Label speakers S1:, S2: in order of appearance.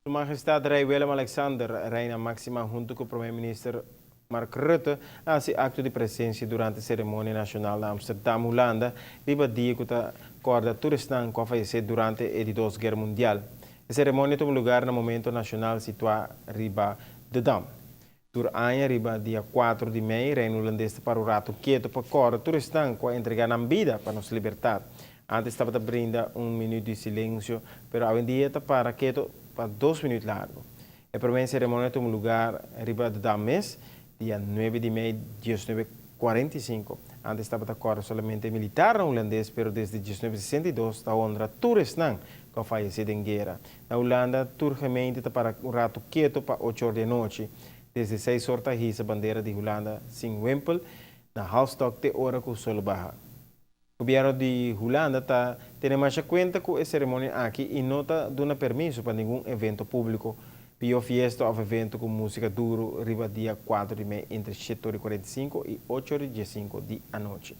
S1: Su Mahestad Rey Willem Alexander, Reina Maxima hunto cu Prome Minister Mark Rutte a haci acto di presencia durante ceremonia nacional na Amsterdam, Hulanda, riba dia cu ta corda tur esnan cu a fayece durante e di Dos Guera Mundial. E ceremonia a tuma lugar na Monumento Nacional situa riba De Dam. Tur aña riba dia 4 di mei, Reino Hulandes ta para un rato keto pa corda tur esnan cu a entrega nan bida pa nos libertad. Antes tabata brinda un minuut di silencio, pero awendia ta para keto pa 2 minuut largo. E prome ceremonia a tuma lugar riba De Dam mes, dia 9 di mei 1945. Antes tabata corda solamente militar hulandes, pero desde 1962 ta honra tur esnan cu a fayece den guera. Na Hulanda, tur gemeente ta para un rato keto pa 8 or di anochi. Desde 6 or ta hisa bandera di Hulanda sin wempel na halfstok te ora cu solo baha. Gobierno di Hulanda ta tene mas cuenta cu e ceremonia aki y no ta duna permiso pa ningun evento publico, pio fiesta of evento cu musica duro riba dia 4 di mei entre 7:45 y 8:15 di anochi.